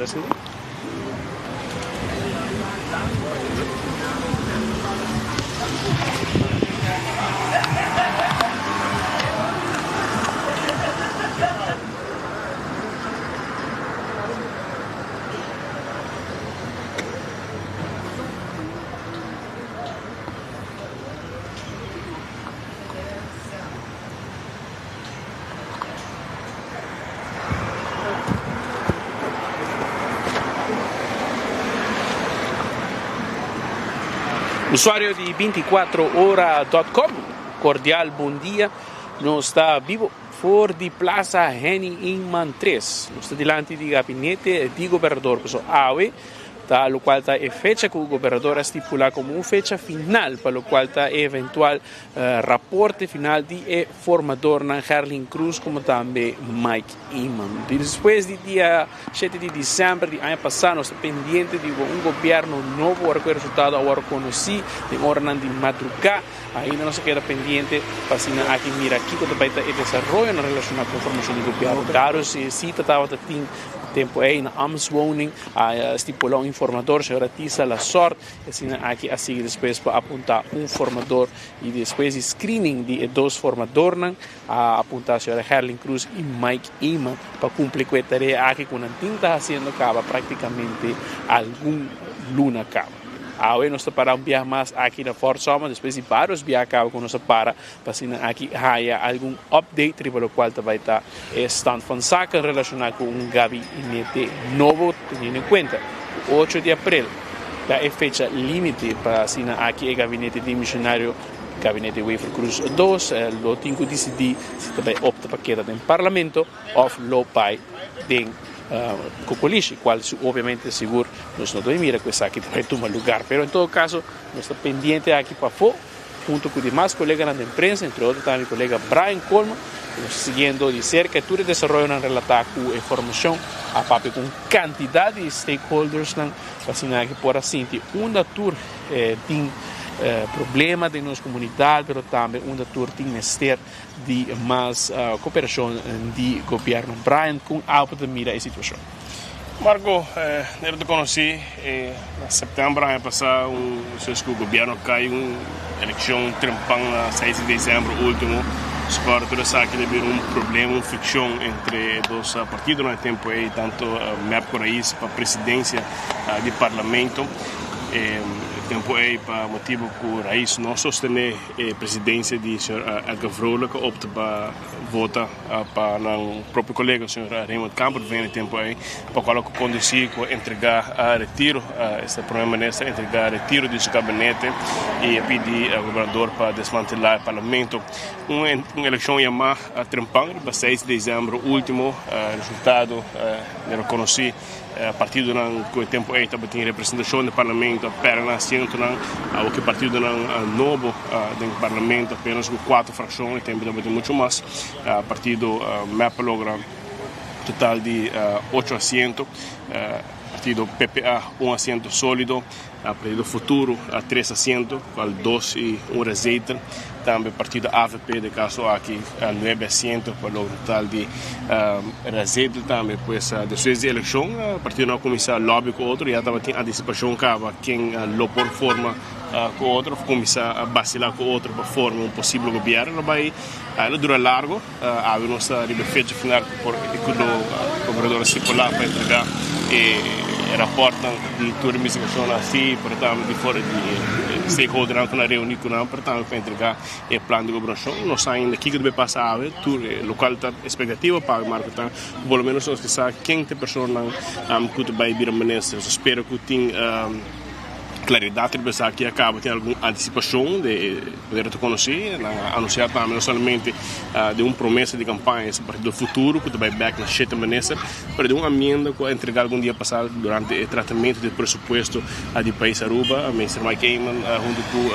Presidente. Usuario di 24ora.com, cordial bon dia. Nos ta bibo for di Plaza Henny Inman 3. Nos ta dilanti di gabinete di gobernador. Paso awe ta locual ta e fecha cu gobernador a stipula como un fecha final pa locual ta e eventual Raporte final di e formadornan Gerlin Cruz como tambe Mike Eman. Despues di dia shete di december di aña pasa nos ta pendiente di un gobierno nobo ora cu e resultado a worde conoci den oranan di madruga. Ainda nos ta keda pendiente pa asina aki mira kico ta bay ta e desaroyonan relaciona cu formacion di gobierno. Claro si e cita tabata tin tempo ey na ambtswoning a stipula un informador, señora Tisa Lasort. E asina aki a sigui despues pa apuntá un formador i despues di screening di e dos formadornan a apuntá señora Gerlin Cruz i Mike Eman pa kumpli ku e tarea aki ku nan tin ta hasiendo kaba praktikamente algun luna kaba. Awe nos ta para un biaha mas aki na Fort Summer despues di varios biaha kaba ku nos a para pa asina aki haya algun update riba lokual ta bai ta e stand van zaken relashoná ku un gabinete nobo teniendo en kuenta ku ocho di aprel Ta e fecha limite pa asina aki e gabinete dimisionario, Gabinete Wever-Croes dos, lo tin cu dicidi si ta bay opta pa keda den Parlamento of lo bay den cocolishi, cual si obviamente sigur nos no ta bay mira cu esaki ta bay tuma lugar. Pero en todo caso nos ta pendiente aki pafo. Hunto cu demas coleganan den prensa, entre otro ta mi colega Brian Colman, cu nos ta siguiendo di cerca tur e desaroyonan relata cu e formacion. A papia cu un cantidad di stakeholdersnan pa asina aki por a sinti unda tur tin problema den nos comunidad, pero tambe unda tur tin mester di mas cooperacion di gobierno. Brian, con abo ta mira e situacion? Marco, Nero ta conoci na september aña pasa un despues cu gobierno cay un eleccion trempan na seis di december ultimo spor tur esaki ta bira un problema un friccion entre e dos partidonan e tempo ey tanto mep cu Raiz pa presidencia di parlamento e tempo ey pa motibo cu Raiz no sostene e presidencia di señor Edgar Vrolijk a opta pa vota pa nan propio colega señor Raymond Kamper vene tempo ey pa cual a conduci cu a entrega retiro esta prome minister a entrega retiro di su gabinete y a pidi gobernador pa desmantela e parlamento. Un eleccion yama trempan riba seis di december ultimo resultado mira conoci. Partidonan ku e tempu ei tabatin representashon den parlamento a pèrdè nan asientonan. Awor ku e partidonan nobo den parlamento apenas ku kuater frakshon, e tempu tabatin muchu mas. Partido mep a logra total di ocho asiento, partido PPA un asiento sólido. Partido Futuro a tres asiento, cual dos y un rezetel. Tambe partido avp den caso aki a nuebe asiento pa logra total di rezetel tambe. Pues despues di eleccion partidonan a cuminsa lobby cu otro, ya tabatin anticipacion caba ken lo por forma cu otro of cuminsa bacila cu otro pa forma un posible gobierno. Lo bay lo dura largo, awe nos ta riba e fecha final cu por cu lo gobernador a stipula pa entrega e raportnan di tur investigacionnan haci, pero tambe di for di e stakeholdernan cu nan reuni cu nan, pero tambe pa entrega e plan di gobernacion. No sa ainda kico ta bay pasa awe, tur locual ta expectativa pa awe, Marco, ta cu por lo menos nos ke sa ken ta e personanan cu ta bay bira minister. Nos ta spera cu tin claridad riba esaki a caba tin algun anticipacion de manera ta conoci. Nan a anuncia tambe no solamente di un promesa di campaña ese partido Futuro cu ta bay bek na shete minister, pero di un amienda cu a entrega algun dia pasa durante e tratamento di presupuesto di pais Aruba. Minister Mike Eman hunto cu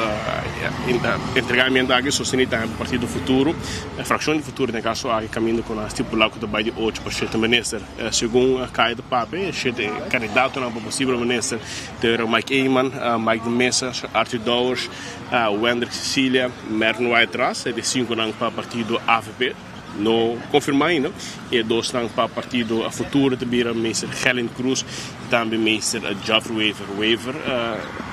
entrega amienda aki sosteni tambe pa partido Futuro, e fraccion di Futuro den caso aki caminda cu nan a stipula cu ta bay di ocho pa shete minister. Segun Kaya ta papia e shete candidatonan pa posibel minister ta era Mike Eman, Mike de Meza, Arthur Dowers, Wendrick Cecilia, Mervin Wyatt-Ras, e di cinconan pa partido avp. No konfirmá ainda. E dosnan pa partido Futuro ta bira Meester Gerlin Cruz i tambe Meester Geoffrey Wever. Wever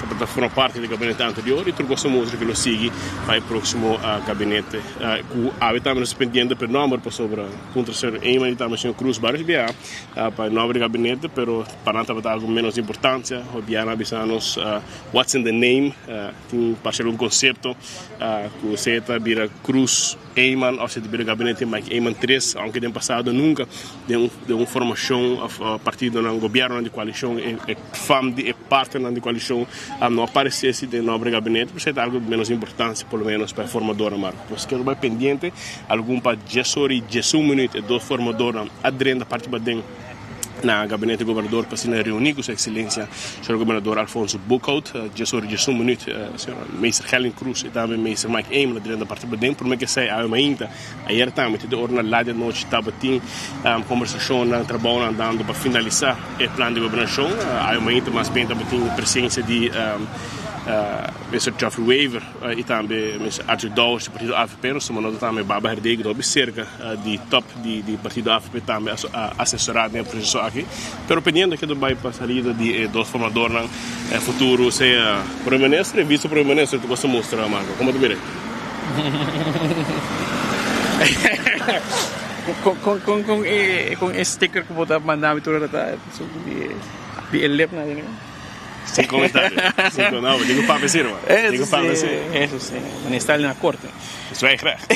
tabata forma parti di gabinete anterior i tur kos ta mustra ku lo sigui pa e próksimo gabinete. Ku awe tambe nos ta pendiente pa e nòmber pasobra puntra señor Eman i tambe señor Cruz barios biaha pa e nòmber di gabinete pero pa nan tabata algu ménos di importansia. Hopi biaha nan a bisa nos what's in the name tin parse algun konsepto ku sea ta bira Cruz. Eman of si ta bira gabinete Mike Eman 3, aunke den pasado nunca den un den un formacion of partidonan gobiernonan di coalicion e e fam di e partnernan di coalicion no a parece si den nomber di gabinete pero esey ta algo di menos importancia por lo menos pa e formadornan Marco. Pues keda bay pendiente algun pa dies ora y diesun minuut e dos formadornan a drenta parti paden. Na gabinete gobernador pa asina reuni cu su excelencia señor gobernador Alfonso Boekhoudt. Dies ora diesun minuut señor meester Gerlin Cruz y tambe meester Mike Eman a drenta parti paden. Prome ke esey awe mainta ayer tambe te di ora na laat di anochi tabatin conversacionnan, trabounan andando pa finalisa e plan di gobernacion. Awe mainta mas bien tabatin presencia di meester Geoffrey Wever y tambe meester Arthur Dowers di partido avp. Nos tuma nota tambe Baba Herdé cu ta hopi cerca di top di partido avp tambe a asesorá den e proseso aki. Pero pendiente ke ta bai pa salida di e dos formadornan futuro sea Prome Minister y Vice Prome Minister ku ta mustra Marco. Komo ta mira e? Kon kon e sticker ku bo ta manda mi tur ora ta di e lip nan? Sin comentario. Sin com no, digo papia sí, hermano. Digo papia sí. Eso sí. Wanneer está na corte. Zwijgrecht.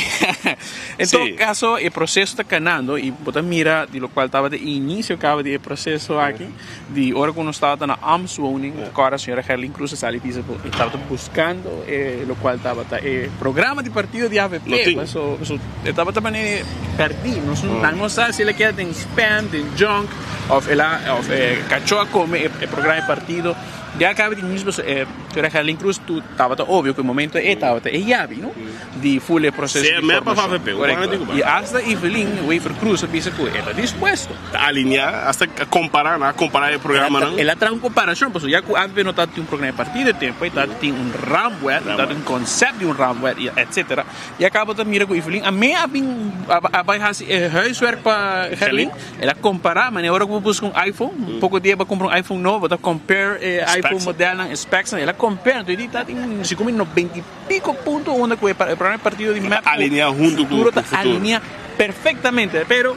En todo caso, e proceso ta canando y bo ta mira di locual tabata e inicio caba di e proceso aki, di ora cu nos tabata na ambtswoning, yeah. Cora señora Gerlin Cruz a sali bisa cu e tabata buscando e locual tabata e programa di partido di AVP. No tin. So, so e tabata manera perdi. Nos nan no sa si el a keda den spam, den junk. Of el a of e kachó a kome e programa di partido. Ya kaba di mismo e señora Gerlin Cruz tu tabata obvio ku e momento e tabata e yabi no di full e proceso di formacion. Correcto. Y hasta Evelyn Wever Croes a bisa ku e ta dispuesto. Ta alinea hasta a compara nan a compara e programanan. El a traha un comparacion pasobra ya ku avp no tabata tin un programa di partido e tempo e tabata tin un raamwet e tabata tin un concept di un raamwet y etcetera. Ya kaba ta mira ku Evelyn a me a bin a bai hasi e huiswerk pa Gerlin. El a kompará, manera ora ku bo buska un iPhone, un poko dia bo kumpra un iPhone nobo, bo ta compare e iPhone modelnan, e specsnan, el a compare, anto e di ta tin si komo 90 i piko punto unda ku e programa di partido di mep Ta alinea huntu ku futuro ta futuro. alinea perfectamente, pero.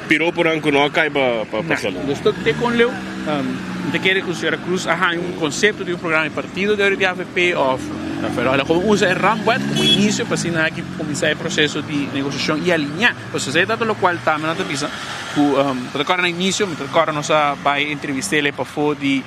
Piroponan ku no a kai pa pa Nah, salud. nos ta te kon leu, mi ta kere ku señora Cruz a haña un konsepto di un programa di partido di avp òf pero el a komo usa e ramwet komo inisio pa asina aki kuminsá e proseso di negosiashon i alineá. Pasobra esei ta lokual tambe nan ta bisa ku mi ta kòrda na inisio, mi ta kòrda nos a bai entrevist'é pafó di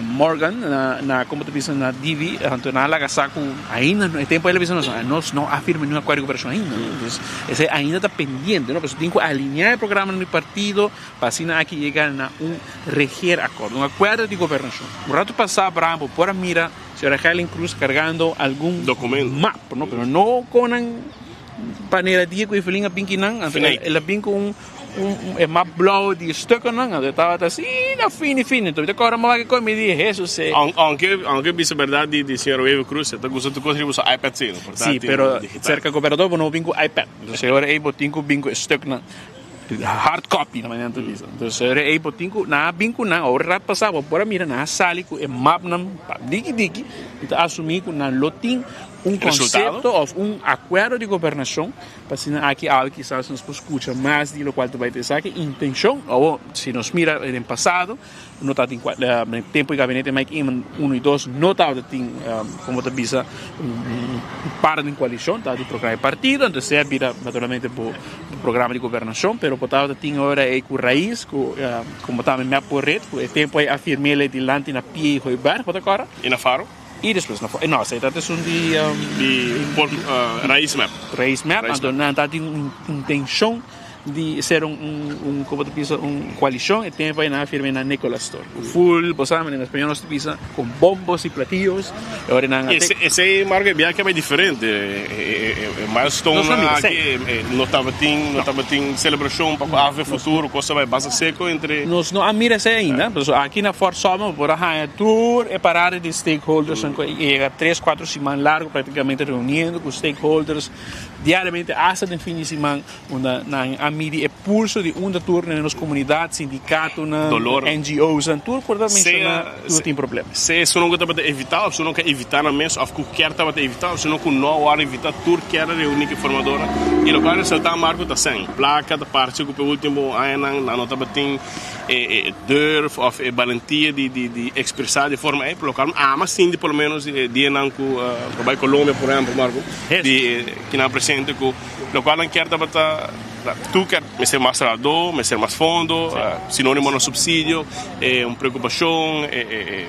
Morgan na komo ta bisa na Divi, anto nan a laga sa ku ainda e tempu el a bisa nos nos no a firma ningun akuerdo di koperashon ainda, entonces esei ainda ta pendiente no, pasobra tin ku alineá e programanan di partido pa asina aki yega na un regeerakkoord, un akuerdo di gobernashon. Un ratu pasá Abraham bo por a mira señora Helen Cruz kargando algun Documento. map no, pero no kon nan. Panera dia ku Evelyn a bin kinan, anto el a bin ku un un e map blou di stukkennan, anto e tabata asina fini fini, anto mi ta kòrda maba kiko mi di Hesus e. Aunke aunke bisa bèrdat di di señor Wever Croes e ta gusta tur kos riba su iPad si, no por ta Si, tin pero digital. serka gobernador bo no por bin ku iPad, entonces e ora ei bo tin ku bin ku e stuknan hard copy na manera nan ta bisa, entonces e ora ei bo tin ku nan a bin ku nan, ora rat pasá bo por a mira nan a sali ku e mapnan diki diki, mi ta asumí ku nan lo tin un konsepto òf un akuerdo di gobernashon pa asina aki awe kisas nos por skucha mas di lokual ta bai ta esaki intenshon. Awor si nos mira den pasado no tabatin den tempu di gabinete Mike Eman uno i dos no tabata tin komo ta bisa un par den koalishon tabatin programa di partido entonces esei a bira naturalmente bo programa di gobernashon pero bo tabata tin ora ei ku rais ku komo tambe mep por red ku e tempu ei a firm'e dilanti na Pie Hooiberg bo ta kòrda? I na Faro? I despues na no, esei ta esun di Di por Rais Map. Rais Map, anto nan ta tin un intenshon Di ser un un un como ta bisa un coalicion e tempo nan a firme na Nicolas Store cu full bo sa manera español nos ta bisa con bombos y platillos e ora nan a Ese ese marco e biaha bai diferente e e milestone Nos no mira aki esey. no tabatin no tabatin celebracion pa cu Ave Futuro cosa bai basta seco entre Nos no a mira esey ainda pasobra aki na Fort Summer bo por a haya tur e parada di stakeholders nan cu a yega tres cuatro siman largo practicamente reuniendo cu stakeholders diariamente hasta den fin di siman. Unda nan a midi e pulso di unda tur den nos comunidad, sindicatonan, Dolor. NGO's, tur por ta menciona Sea, tur tin problema. sea esun cu tabata evita of esun cu a evita nan mes of cu kier tabata evita of esun cu no a worde evita, tur kier a reuni cu e formadornan. Y locual a resalta Marco ta sen placa ta parce cu p'e ultimo añanan nan no tabatin e e durf of e balentia di di di expresa di forma ey, pero locual ama sinti por lo menos e dianan cu a bay Colombia por ehempel Marco di kinan presente cu. Locual nan kier tabata tur kier mester mas trabajador, mester mas fondo, sinonimo na subsidio, e un preocupacion, e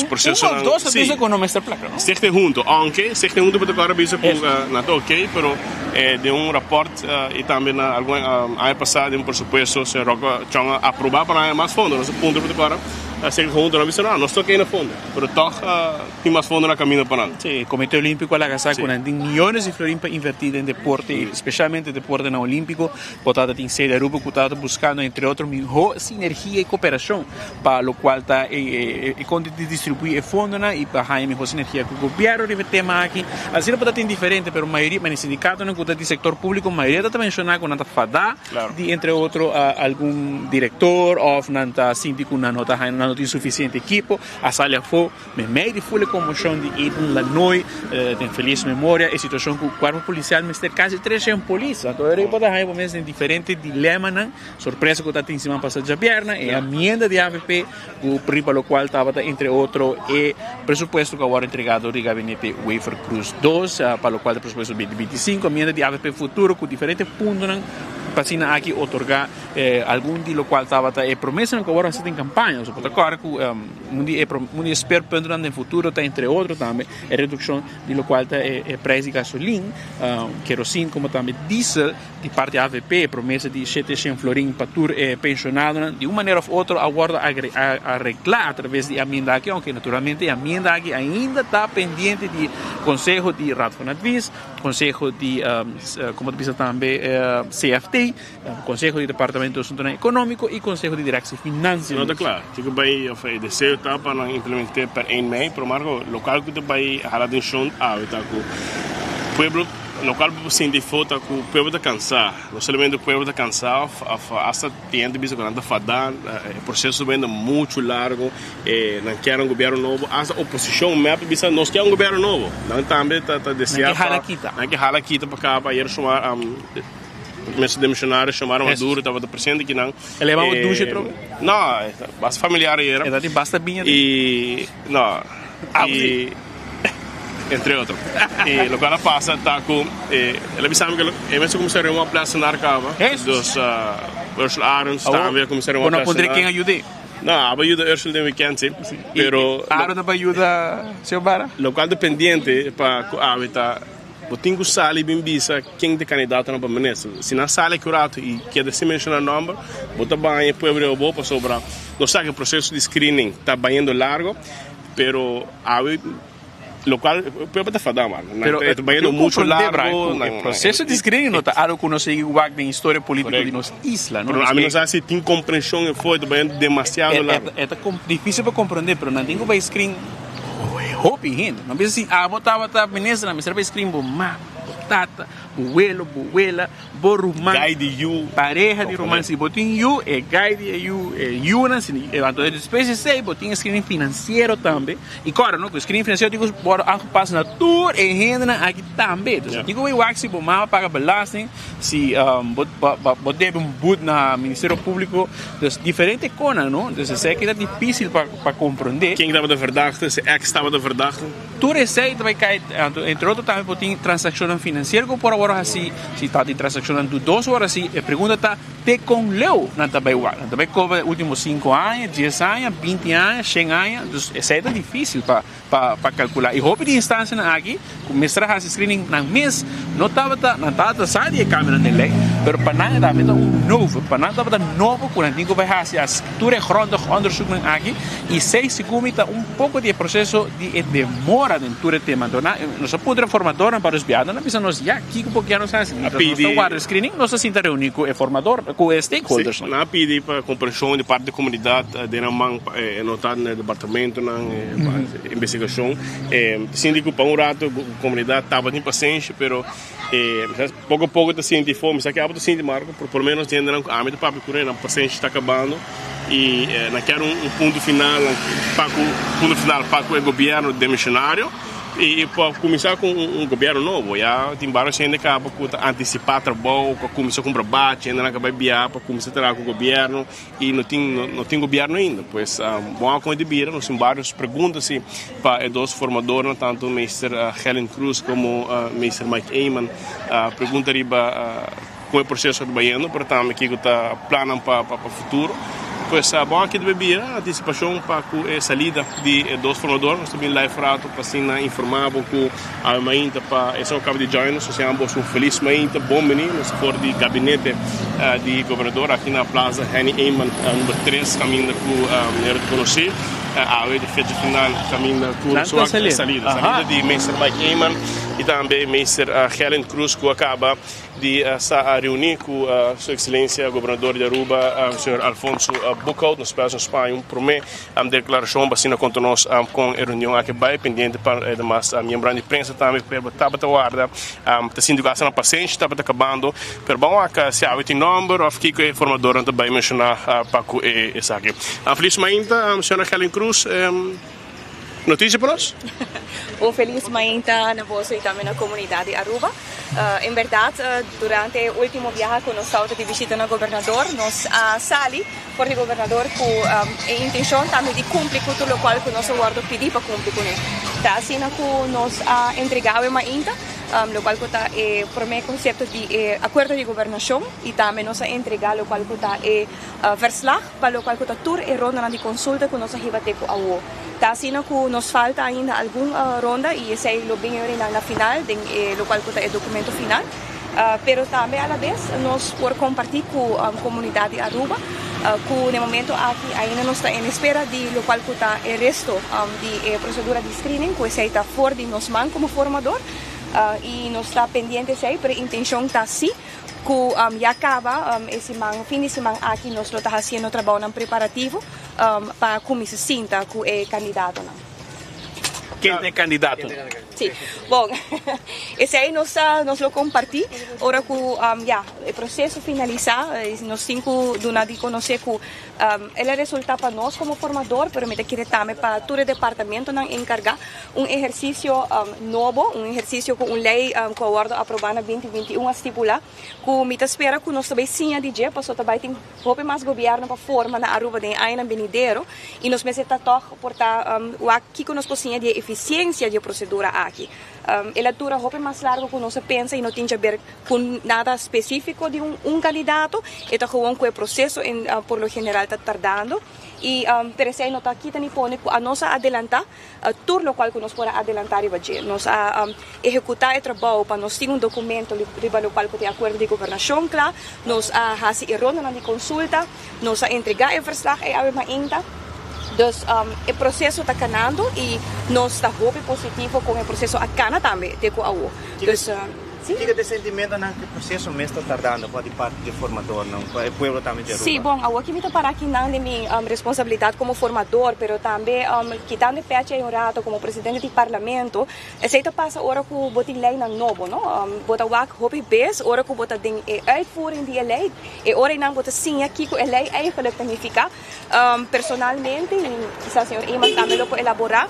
proceso Un of dos ta bisa cu no mester placa, no? Stichting Hunto, aunke Stichting Hunto por toca bisa cu nan ta ok, pero den un rapport y tambe na algun aña pasa den un presupuesto señor Rocco Chong a aproba pa nan haya mas fondo, nos a puntra por toca Stichting Hunto nan a bisa no, nos ta ok na fondo, pero toch. Tin mas fondo na camino pa nan. Sí, e Comité Olímpico a laga sa cu nan tin miyones di florin pa inverti den deporte, y specialmente deportenan olímpico. Bo tata tin sede Aruba cu tata buscando entre otro miho sinergia y cooperacion pa locual ta e con di distribui e fondonan y pa haya miho sinergia cu gobierno riba e tema aki. Asina bo ta tin diferente, pero mayoria, mane sindicatonan cu ta di sector publico, mayoria ta ta menciona cu nan ta fada di entre otro algun director of nan ta sinti cu nan no ta haya, nan no tin suficiente ekipo. A sali afó meimei di ful e konmoshon di Eden Lanoy den felis memoria e situashon ku kuerpo polisial mester kasi 300 polis. Anto e por ta haña bo mes den diferente dilemanan. Sorpresa ku ta tin siman pasa djabièrnè e amienda di avp ku riba lokual tabata entre otro e presupuesto ku a wòrdu entregá dor di gabinete Wever Croes dos pa lokual ta presupuesto 2025 amienda di avp futuro ku diferente puntonan pa asina aki otorgá Algun di lokual tabata e promesanan ku a wòrdu hasi den kampaña. Nos por ta kòrda ku un di e un di e speerpuntonan den futuro ta entre otro tambe e redukshon di lokual ta e preis di gasolin, kerosin komo tambe diesel di parti avp. E promesa di shete shen florin pa tur e penshonadonan di un manera òf otro a wòrdu areglá atraves di e amienda aki, ounke naturalmente e amienda aki ainda ta pendiente di konseho di Raad van Advies, konseho di komo ta bisa tambe CFT. Conseho di Departamento di Asuntonan Economico y Conseho di Directie Financiën. No ta kla kiko bai of e deseo ta pa nan implemente per 1 mei, pero Marco, local ku ta bai hala atencion awe ta ku pueblo, local bo por sinti afo ta ku pueblo ta kansa, no solamente pueblo ta kansa of of hasta tin hende bisa ku nan ta fada, e proceso ta bayendo muchu largo, e nan kier un gobierno nobo, hasta oposicion mep ta bisa nos kier un gobierno nobo, nan tambe ta ta desea Nan ke hala pa, kita. nan ke hala kita pa kaba, ayer suma. Mester demisionario Xiomara Maduro tabata presente kinan. El a baba douche trobe? No, basta familiar era. E ta tin basta biña den. Y no, y entre otro. Y locual a pasa ta cu el a bisa mi cu e mester cuminsa reuni un plesenar caba. Dus Ursula Arends tambe a cuminsa reuni un plesenar. Bo no pondre ken a yud'é? No, aba yuda Ursula den weekend si. Pero. Aaron ta bay yuda Xiomara? Locual ta pendiente pa cu awe ta. Bo tin ku sali i bin bisa ken ta e kandidatonan pa minister. Si nan sali aki un ratu i keda sin menshona nòmber, bo ta baña e pueblo riba bo pasobra nos sa ku e proseso di screening ta bayendo largo, pero awe lokual e pueblo ta fada man. Pero E ta bayendo muchu largo. E proseso di screening no ta algo ku nos sigui wak den historia politiko di nos isla, no? Pero ami no sa si tin komprenshon efo, e ta bayendo demasiado largo. E ta difisil pa komprende, pero nan tin ku bai screen. Hopi hende no bisa si abo tabata minister nan mester bai screen bo mama, bo tata, bo welo, bo wela, bo ruman, Guy di yu, pareha di ruman, si bo tin yu e guy di e yu, e yunan, si anto despues di esei bo tin e screening financiero tambe y kòrda no ku e screening financiero tin ku wòrdu aangepas na tur e hendenan aki tambe, dus tin ku bai wak si bo mama paga belasting, si bo bo debe un but na ministerio publico, dus diferente konan no, dus esei ta dificil pa. Pa komprondé. Ken tabata verdachte, si ex tabata verdachte. Tur esei ta bai kai, anto entre otro tambe por tin transakshonnan finansiero ku por a wòrdu hasí, si ta tin transakshonnan dudoso wòrdu hasí, e pregunta ta te kon leu nan ta bai wak? Nan ta bai kobra e último sinku aña, dies aña, binti aña, shen aña? Dus esei ta difísil pa pa kalkulá. I hopi di instansianan aki ku mester a hasi screening nan mes no tabata, nan tabata sa di e kambionan den lei, Pero pa nan tambe ta un novo, pa nan tabata nobo ku nan tin ku bai hasi as tur e grondig onderzoeknan aki i esei segun mi ta un poko di e proseso di e demora den tur e tema. Anto nan nos a puntra e formadornan pa nos biaha, nan a bisa nos ya kiko por kia nos hasi? Mientras nos ta warda e screening nos ta sinta reuni ku e formador, ku e stakeholders. Nan a pidi pa komprenshon di parti di komunidat den nan man pa e nota den e departamentonan pa investigashon. Ta sinti ku pa un rato komunidat tabatin pasenshi pero Poko poko ta sinti fo, mi sa ke abo ta sinti Marco, pero por lo menos di hendenan ku ami ta papia ku nan pasenshi ta kabando i nan kier un punto final pa ku punto final pa ku e gobierno demisionario i pa kuminsá ku un gobierno nobo. Ya tin varios hende kaba ku ta antisipá trabou, ku a kuminsá kumpra bachi, hendenan ku a bai biaha pa kuminsá traha ku gobierno. Y no tin no tin gobierno ainda. Pues bon a con di bira nos tin varios pregunta si pa e dos formadornan tanto meester Helen Cruz como meester Mike Eman pregunta riba con e proceso ta bayendo pero tambe kico ta plannan pa pa futuro. Pues bon aki ta bira anticipacion pa cu e salida di e dos formador nos ta bin live rato pa asina informa bo cu awe mainta pa esun a caba di join nos nos boso un feliz mainta bon bini nos ta for di gabinete di gobernador aki na Plaza Henny Eman number 3 caminda cu mero ta conoci awe di fecha final caminda cu nos wak salida salida di meester Mike Eman y tambe meester Helen Cruz cu a caba di sa a reuni cu su excelencia gobernador di Aruba señor Alfonso Boekhoudt. Nos spera nos paña un prome declaracion pa asina conta nos con e reunion aki bay. Pendiente pa e demas miembronan di prensa tambe pero tabata warda ta sinti cu hasta nan pasenshi tabata cabando pero ban wak si awe tin nomber of kico e formadornan ta bay menciona pa cu esaki. Feliz mainta señora Helen Cruz. Noticia pa nos? Un felis mainta na boso y tambe na comunidad di Aruba. En berdad, durante e ultimo biaha cu nos tawata di bishita na Gobernador, nos a sali for di Gobernador cu e intencion tambe di cumpli cu tur locual cu nos a wordo pidi pa cumpli cune. Ta asina cu nos a entrega awe mainta, locual cu ta e prome concepto di e acuerdo di gobernacion y tambe nos a entrega locual cu ta e verslag. Pa lokual ku ta tur e rondanan di konsulta ku nos a hiba te ku awo. Ta asina ku nos falta ainda algun ronda i esei lo bin yorinan na final den e lokual ku ta e dokumento final. Pero tambe alabes nos por kompartí ku komunidat di Aruba ku na e momento aki ainda nos ta en espera di lokual ku ta e resto di e prosedura di screening ku esei ta for di nos man komo formador i nos ta pendiente esei pero e intenshon ta si Ku ya kaba e siman, fin di siman aki nos lo ta hasiendo trabounan preparativo pa kuminsá sinta ku e kandidatonan. Ken ta e kandidatonan? Sí, bon, esei nos nos lo kompartí ora ku ya e proseso finalisá. Nos tin ku duna di konosé ku el a resultá pa nos komo formador, pero mi ta kere tambe pa tur e departamentonan enkargá. Un ehersisio nobo, un ehersisio ku un lei ku a wòrdu aprobá na binti 21 a stipulá, ku mi ta spera ku nos ta bai siña di dje, pasobra ta bai tin hopi mas gobièrnu pa forma na Aruba den e añanan benidero i nos mester ta tòg por ta wak kiko nos por siña di e efisiensia di e prosedura aki. El a dura hopi mas largu ku nos a pensa i no tin djaber ku nada spesífiko di un kandidato, e ta gewoon ku e proseso por lo general ta tardando i pero esei no ta kita ni pone ku anos a adelantá. Tur lokual ku nos por a adelantá riba dje. Nos a ehekutá e trabou pa nos tin un dokumento riba lokual ku ta e akuerdo di gobernashon kla. Nos a hasi e rondanan di konsulta. Nos a entregá e verslag ei awe mainta. Dus e proseso ta kanando i nos ta hopi positivo kon e proseso a kana tambe te ku awo. Dus. Kiko ta e sentimentonan ku e proseso mes ta tardando pa di parti di e formadornan, pa e pueblo tambe di Aruba? Sí, bon, awor ki mi ta para akinan den mi responsabilidat komo formador, pero tambe kitando e pecha ei un rato komo presidente di parlamento, esei ta pasa ora ku bo tin leinan nobo, no? Bo ta wak hopi bes ora ku bo ta den e uitvoering di e lei, e ora einan bo ta siña kiko e lei eigenlijk ta nifiká. Personalmente, i kisas señor Eman tambe lo por elaborá,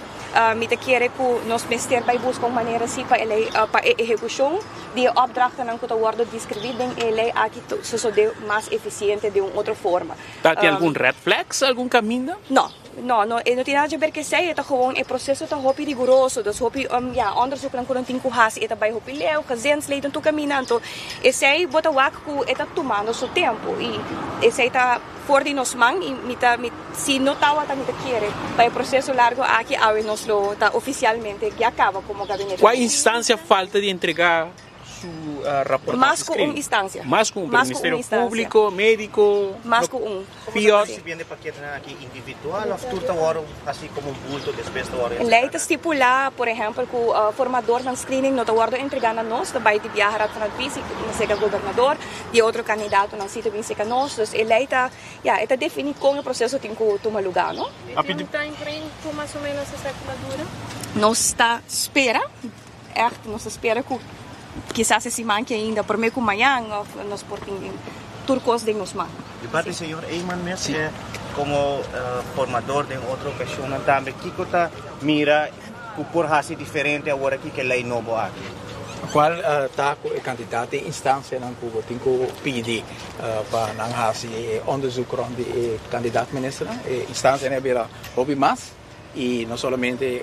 Mi ta kere ku nos mester bai buska un manera si pa e lei pa e ehekushon di e opdrachtennan ku ta wòrdu deskribí den e lei aki sosodé mas efisiente den un otro forma. Ta tin algun red flags algun kaminda? No, no, no, e no tin nada djaber ku esei, e ta gewoon e proseso ta hopi riguroso, dus hopi ya onderzoeknan ku nan tin ku hasi e ta bai hopi leu, gezinsleden tur kaminda, anto esei bo ta wak ku e ta tumando su tempu i esei ta. For di nos man y mi ta mi si no tawata mi ta kere pa e proceso largo aki awe nos lo ta oficialmente ya caba como gabinete. Cua instancia falta di entrega su raporta. Mas ku un instansia. Mas ku un, Mas ku un Ministerio instansia. Públiko, médiko, Mas ku un. Fiot. Recibiendo paquete aki individual of tur ta wordo asina como un bulto despues ta wordo Lei ta stipulá, por ehèmpel, ku formadornan screening no ta wordo entregá na nos, ta bai di biaha Raad van Advies i serka gobernador, di otro kandidatonan si ta bin serka nos. Dus e lei ta, ya, e ta definí kon e proseso tin ku tuma lugá, no? E Tin un time frame ku mas o ménos esaki lo dura? Nos ta spera, ègt nos ta spera ku kisas e siman ki ainda, promé ku mañan òf nos por tin tur kos den nos man. Di parti señor Eman mes, komo formador den otro okashonnan tambe, kiko ta mira ku por hasi diferente awor aki ku e lei nobo aki? Kual ta ku e kantidat di instansianan ku bo tin ku pidi pa nan hasi e onderzoek rond di e kandidat ministernan? E instansianan a bira hopi mas i no solamente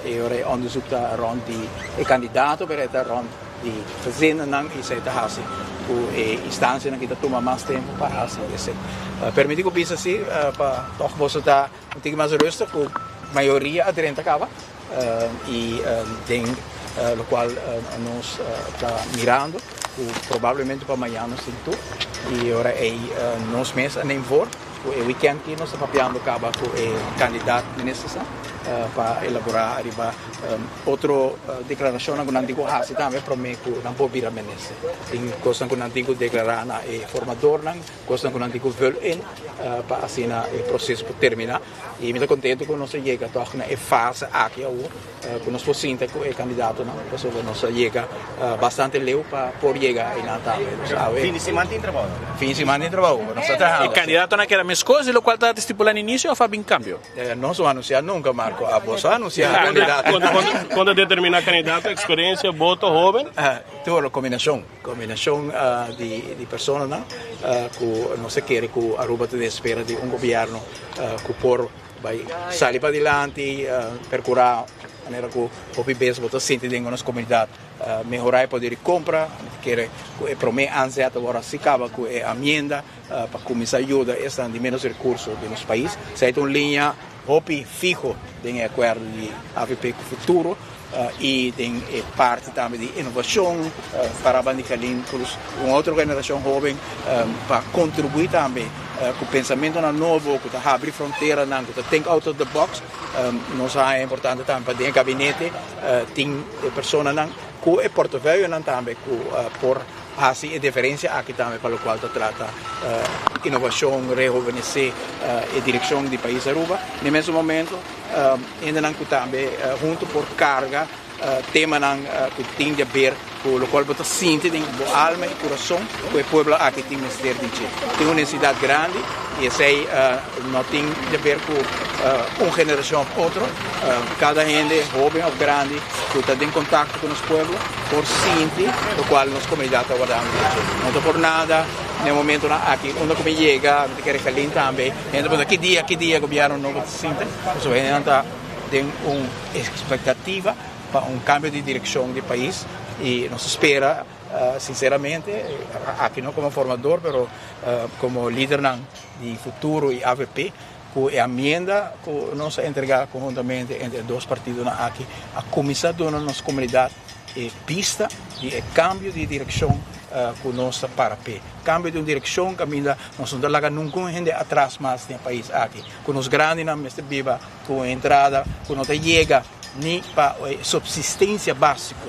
e ora e onderzoek ta rond di e kandidato pero e ta rond di gezinnan i esei ta hasi ku e instansianan ki ta tuma mas tempu pa hasi esei. Permiti ku bisa si pa tòg boso ta un tiki mas rustig ku mayoria a drenta kaba i den lokual nos ta mirando ku probablemente pa mañana nos tin tur i ora ei nos mes a neem voor ku e weekend ki nos ta papiando kaba ku e kandidat ministersnan pa elaborá ariba otro deklarashonnan ku nan tin ku hasi tambe promé ku nan por bira minister. Tin kosnan ku nan tin ku deklará na e formadornan, kosnan ku nan tin ku vul in pa asina e proseso por terminá. I mi ta kontentu ku nos a yega tòg na e fase aki awor ku nos por sinta ku e kandidatonan pasobra nos a yega bastante leu pa por yega einan tambe. Nos awe. Fin di siman tin trabou? Fin di siman tin trabou, nos ta trahando. E kandidatonan keda meskos di lokual ta stipulá na inisio òf a bin kambio? Nos no anunsiá nunka, Marco. Abos a anunsiá kandidato. Kon ta determiná kandidato? Eksperensia, boto, hóben? Tur, kombinashon. Kombinashon di personanan ku nos ta kere ku Aruba ta den espera di un gobièrnu ku por Bai sali padilanti, percura manera cu hopi bes bo ta sinti den nos comunidad mehora e poder di compra. Mi ta kere cu e prome aanzet awor a si caba cu e amienda pa cuminsa yuda esnan di menos recurso den nos pais. Esey ta un liña hopi fiho den e acuerdo di avp cu futuro y den e parti tambe di innovacion para Bandikalin Cruz, un otro generacion hoben pa contribui tambe. Ku pensamentonan nobo, ku ta habri fronteranan, ku ta think out of the box, nos a haña importante tambe pa den e gabinete tin e personanan ku e portefeuillenan tambe ku por hasi e diferensia aki tambe pa lokual ta trata inovashon, rehovenesé e direkshon di pais Aruba. Na e mesun momento hendenan ku tambe huntu por karga Temanan ku tin di aber ku lokual bo ta sinti den bo alma i kurason ku e pueblo aki tin mester di dje. Tin un nesesidat grandi i esei no tin di aber ku un generashon òf otro. Kada hende, hóben òf grandi, ku ta den kontakto ku nos pueblo por sinti lokual nos komunidat ta wardando di dje. No ta por nada na e momentonan aki unda ku mi yega mi ta kere Kalin tambe hende ta puntra ki dia ki dia gobièrnu nobo ta sinti pasobra hendenan ta den un expectativa pa un cambio di direccion di pais y nos ta spera sinceramente aki no como formador pero como lidernan di futuro y avp cu e amienda cu nos a entrega conhuntamente entre e dos partidonan aki a cuminsa duna nos comunidad e bista di e cambio di direccion cu nos ta para p'e. Cambio di un direccion caminda nos no ta laga ningun hende atras mas den e pais aki. Cu nos grandinan mester biba cu un entrada cu no ta yega ni pa e subsistencia basico.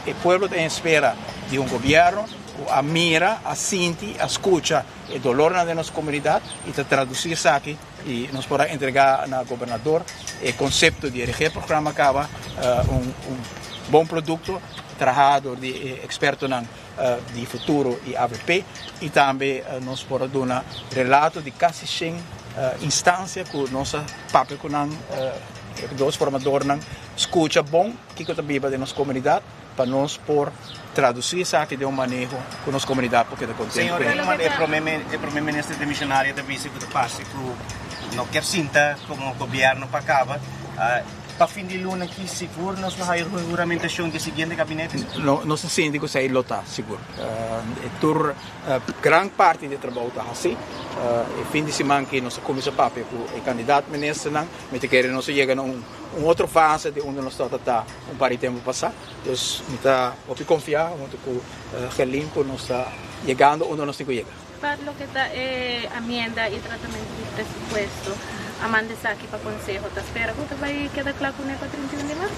E pueblo ta en espera di un gobierno cu a mira, a sinti, a scucha e dolornan den nos comunidad y ta traduci esaki y nos por a entrega na gobernador e concepto di e regeerprogramma caba un bon producto traha door di e expertonan di Futuro y avp y tambe nos por a duna relato di casi shen instancia cu nos a papia cu nan, e dos formadornan scucha bon kico ta biba den nos comunidad pa nos por traduci esaki den un maneho cu nos comunidad por keda contento. Señor Eman, e prome minister demisionario ta bisa cu ta parce cu no kier sinta como gobierno pa caba. Pa fin di luna aki sigur nos lo haya huramentacion di e siguiente gabinete? No, nos ta sinti cu esey lo ta sigur. E tur gran parti di e trabou ta haci. E fin di siman aki nos a cuminsa papia cu e candidat ministernan. Mi ta kere nos a yega na un otro fase di unda nos tabata ta un par di tempo pasa. Dus mi ta hopi confia hunto cu Gerlin cu nos ta yegando unda nos tin cu yega. Pa loke ta e amienda y tratamento di presupuesto, a manda esaki pa Conseho. Ta spera cu ta bay keda cla cune pa 31 di maart?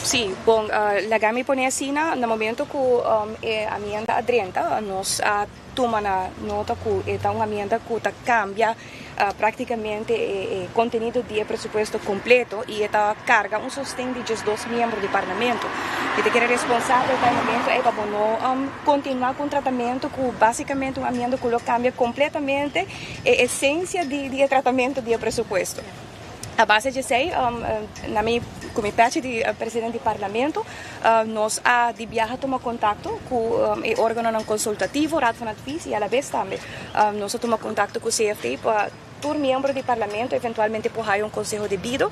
Sí, bon, laga mi pone asina, na momento cu e amienda a drenta, nos a tuma na nota cu e ta un amienda cu ta cambia practicamente e contenido di e presupuesto completo y e ta carga un sosten di 12 miembro di Parlamento. Mi ta kere responsabel pa e momento ey pa bo no continua cu un tratamento cu basicamente un amienda cu lo cambia completamente e esencia di e tratamento di e presupuesto. A base di esey, na mi cu mi pechi di presidente di Parlamento, nos a di biaha tuma contacto cu e organonan consultativo, Raad van Advies, y alabes tambe nos a tuma contacto cu CFT pa tur miembro di Parlamento eventualmente por haya un conseho debido.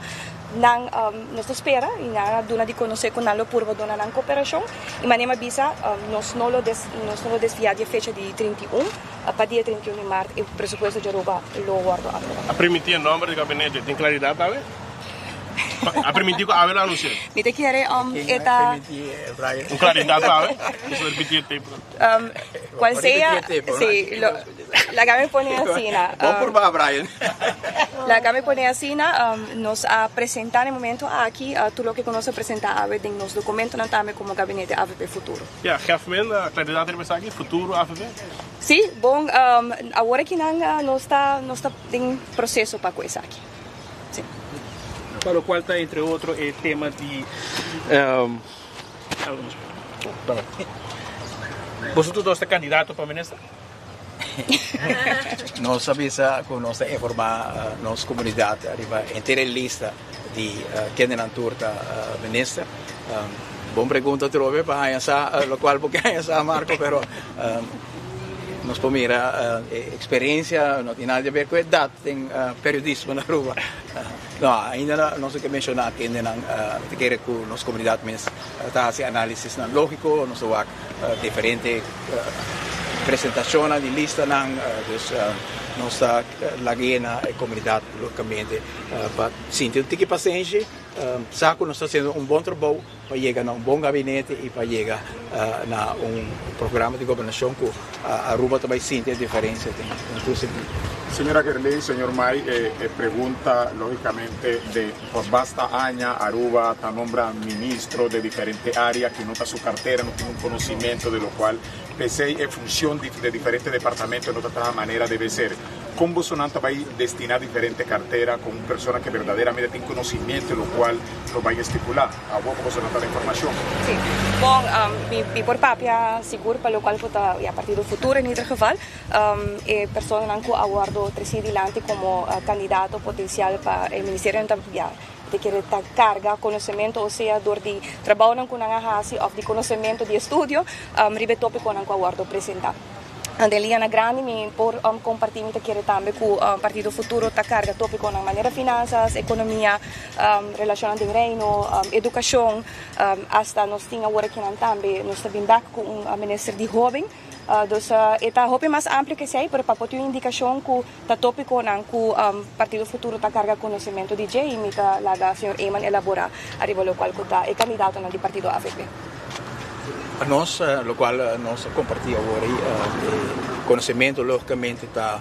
Nan nos ta spera y nan a duna di conoce cu nan lo purba duna nan cooperacion y manera mi a bisa nos no lo nos no lo desvia di e fecha di 31. Pa dia 31 di mart e presupuesto di Aruba lo wordo aproba. A primintí e nomber di gabinete, tin claridad awe? A primintí cu awe lo anuncia? Mi ta kere e ta. Un claridad awe? Nos lo repiti e tape. Cual sea, si, lo, laga mi pone asina. Bon purba, Brian. Laga mi pone asina, nos a presenta na e momento aki tur loke cu nos a presenta awe den nos documentonan tambe como Gabinete avp Futuro. Ja, gef men claridad riba esaki, futuro avp? Sí, bon, awor aki nan nos ta nos ta den proceso pa cu esaki. Sí. Pa locual ta entre otro e tema di Boso tur dos ta candidato pa minister? Nos a bisa cu nos ta informa nos comunidad riba henter e lista di kendenan tur ta minister. Bon pregunta atrobe pa haña sa locual bo ke haña sa Marco, pero nos por mira e experiencia no tin nada di haber cu edad den periodismo na Aruba. No, ainda nos no ke menciona kendenan ta kere cu nos comunidad mes ta haci analisisnan logico, nos ta wak diferente presentacionnan di listanan, dus nos ta laga yena e comunidad logicamente pa sinti un tiki pasenshi, sa cu nos ta haciendo un bon trabou pa yega na un bon gabinete y pa yega na un programa di gobernacion cu Aruba ta bay sinti e diferencia den tur sentido. Señora Gerlin, señor May, e pregunta logicamente de por basta aña Aruba ta nombra ministro de diferente area cu no ta su cartera, no tin un conocimento de lo cual p'esey e funcion de diferente departamento no ta traha manera debe ser. Con bosonan ta bay destina diferente cartera con un persona que verdaderamente tin conocimiento lo cual lo bay estipula? Awor cu bosonan ta na informacion. Sí. Bon, mi por papia sigur pa locual cu ta, ya, Partido Futuro en ieder geval. E personanan cu a wordo treci dilanti como candidato potencial pa e ministerio nan ta, ya, te kere ta carga conocemento osea door di trabounan cu nan a haci of di conocemento di estudio riba e topiconan cu a wordo presenta. Den liñanan grandi mi por comparti mi ta kere tambe cu Partido Futuro ta carga topiconan manera finanzas, economia, relacionnan den Reino, educacion, hasta nos tin awor akinan tambe nos ta bin bek cu un minister di hoben. Dus e ta hopi mas amplio cu esey, pero pa por tin un indicacion cu ta topiconan cu Partido Futuro ta carga conocimento di dje y mi ta laga señor Eman elabora ariba locual cu ta e candidatonan di partido avp. Pa nos, locual nos a comparti awor ei, e conocemento logicamente ta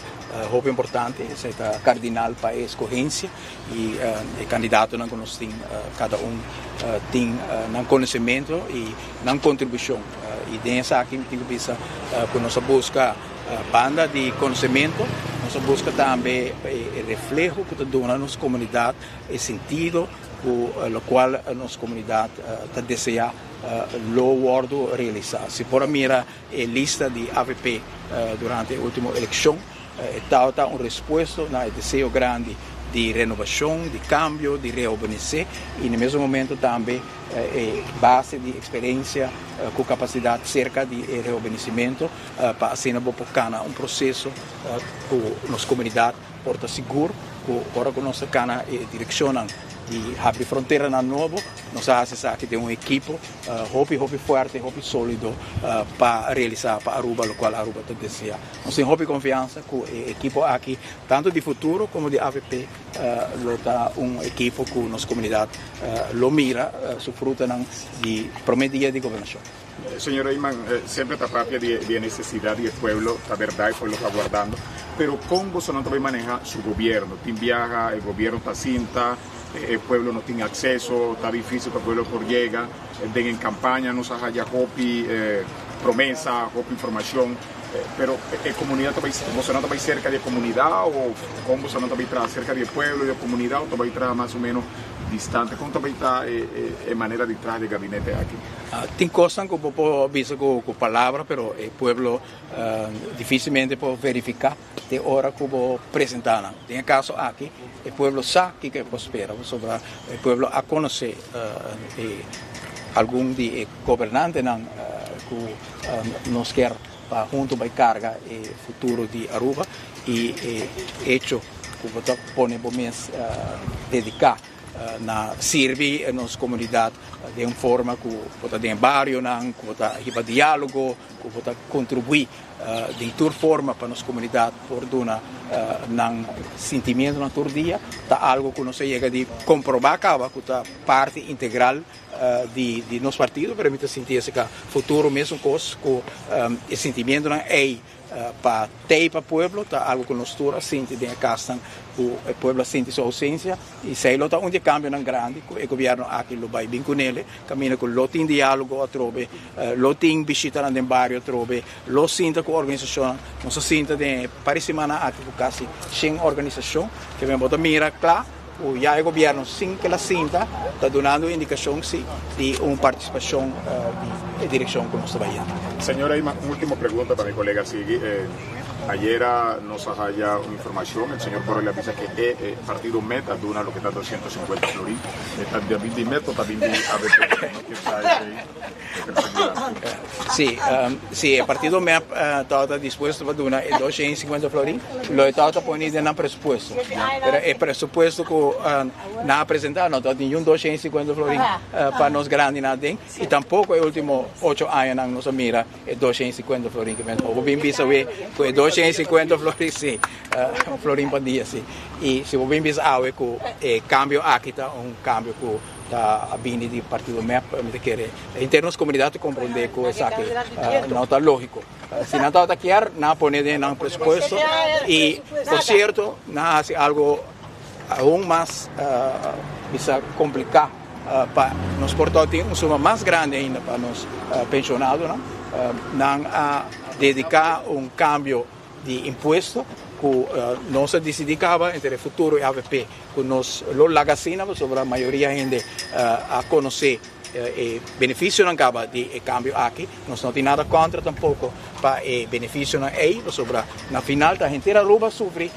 hopi importante, esei ta cardinal pa e escogencia y e candidatonan cu nos tin, cada un tin nan conocemento y nan contribucion. Y den esaki mi tin cu bisa cu nos a busca banda di conocemento, nos a busca tambe e refleho cu ta duna nos comunidad e sentido cu locual nos comunidad ta desea lo wordo realisa. Si por a mira e lista di avp durante e ultimo eleccion, e tabata un respuesto na e deseo grandi di renovacion, di cambio, di rehobenece y na e mesun momento tambe e base di experiencia cu capacidad cerca di e rehobenecimento pa asina bo por cana un proceso cu nos comunidad por ta sigur cu ora cu nos ta cana e direccionnan. di habri fronteranan nobo, nos a hasi esaki den un ekipo hopi hopi fuerte, hopi solido pa realisa pa Aruba locual Aruba ta desea. Nos tin hopi confiansa cu e ekipo aki, tanto di Futuro como di avp, lo ta un ekipo cu nos comunidad lo mira su frutanan di prome dia di gobernacion. Señor Eman, semper ta papia di e necesidad di e pueblo, ta berdad e pueblo ta guardando, pero con boso nan ta bay maneha su gobierno? Tin biaha e gobierno ta sinta, e pueblo no tin acceso, ta dificil pa e pueblo por yega, den e campaña nos a haya hopi promesa, hopi informacion, pero e comunidad ta bay, boso nan ta bay cerca di e comunidad o con boso nan ta bay traha cerca di e pueblo y e comunidad o ta bay traha mas o menos distante? Con ta bay ta e manera di traha di e gabinete aki? Tin kosnan ku bo por bisa ku palabra, pero e pueblo difisilmente por verifiká te ora ku bo presentá nan. Den e kaso aki e pueblo sa kiko e por spera pasobra e pueblo a konosé e algun di e gobernantenan ku nos kier pa huntu bai karga e futuro di Aruba i e echo ku bo ta pone bo mes dediká na sirbi nos komunidat den un forma ku bo ta den e barionan, ku bo ta hiba diálogo, ku bo ta kontribuí den tur forma pa nos komunidat por duna nan sintimientonan tur dia, ta algu ku nos a yega di komprobá kaba ku ta parti integral di nos partido, pero mi ta sinti esei futuro mesun kos ku e sintimientonan ei. Pa tei pa pueblo ta algo ku nos tur a sinti den e kasnan ku e pueblo a sinti su ousensia i esei lo ta un di e kambionan grandi ku e gobièrnu aki lo bai bin kunele kaminda ku lo tin diálogo atrobe, lo tin bishitanan den bario atrobe, lo sinta ku organisashonnan. Nos a sinta den e par di simannan aki ku kasi shen organisashon ke men bo ta mira kla ku ya e gobièrnu sin ke la sinta ta dunando indikashon si di un partisipashon di e direkshon ku nos ta bai yendo. Señora Ima, un ultimo pregunta pa mi kolega sigui. Ayera nos a haya un informashon, el señor Borrell a bisa ke e partido mep a duna loke ta 250 florin. E ta bin di mep o ta bin di avp? No kier sa esei. Sí, si e partido mep tabata dispuesto pa duna e 250 florin, lo e tabata poni den nan presupuesto. Pero e presupuesto ku nan a presenta no tabatin niun 250 florin pa nos grandinan aden i tampoko e ultimo ocho añanan nos a mira e 250 florin ke men bo bin bisa awe ku e 250 florin, sí, un florin pa dia, sí. I si bo bin bisa awe ku e kambio aki ta un kambio ku Ta a bini di partido mep, mi ta kere henter nos comunidad ta comprende cu esaki no ta logico. Si nan tabata kier, nan a pone den nan presupuesto y por cierto nan a haci algo aun mas bisa complica pa nos por tabata tin un suma mas grandi ainda pa nos pensionadonan. Nan a dedica un cambio di impuesto cu nos a dicidi caba entre Futuro y avp cu nos lo laga asina pasobra mayoria hende a conoce e beneficionan caba di e cambio aki. Nos no tin nada contra tampoco pa e beneficionan ey pasobra na final ta henter Aruba sufri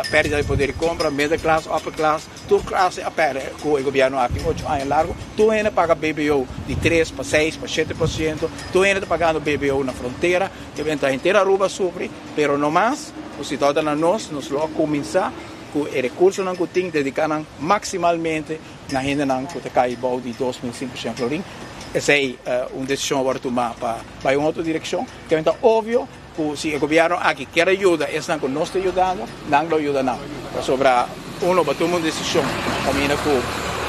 perdida di poder di compra, middle class, upper class, tur clase a perde cu e gobierno aki ocho aña largo. Tur hende paga BBO di tres pa seis pa shete por ciento, tur hende ta pagando BBO na frontera. Ke benta henter Aruba a sufri, pero no mas, ku si tabata na nos, nos lo a kuminsá ku e rekursonan ku tin, dediká nan maksimalmente na hendenan ku ta kai bou di 2500 florin. Esei un desishon a wòrdu tumá pa bai un otro direkshon. Ke benta obvio ku si e gobièrnu aki kier a yuda esnan ku nos ta yudando, nan lo yuda nan. Pasobra uno bo tuma un desishon kaminda ku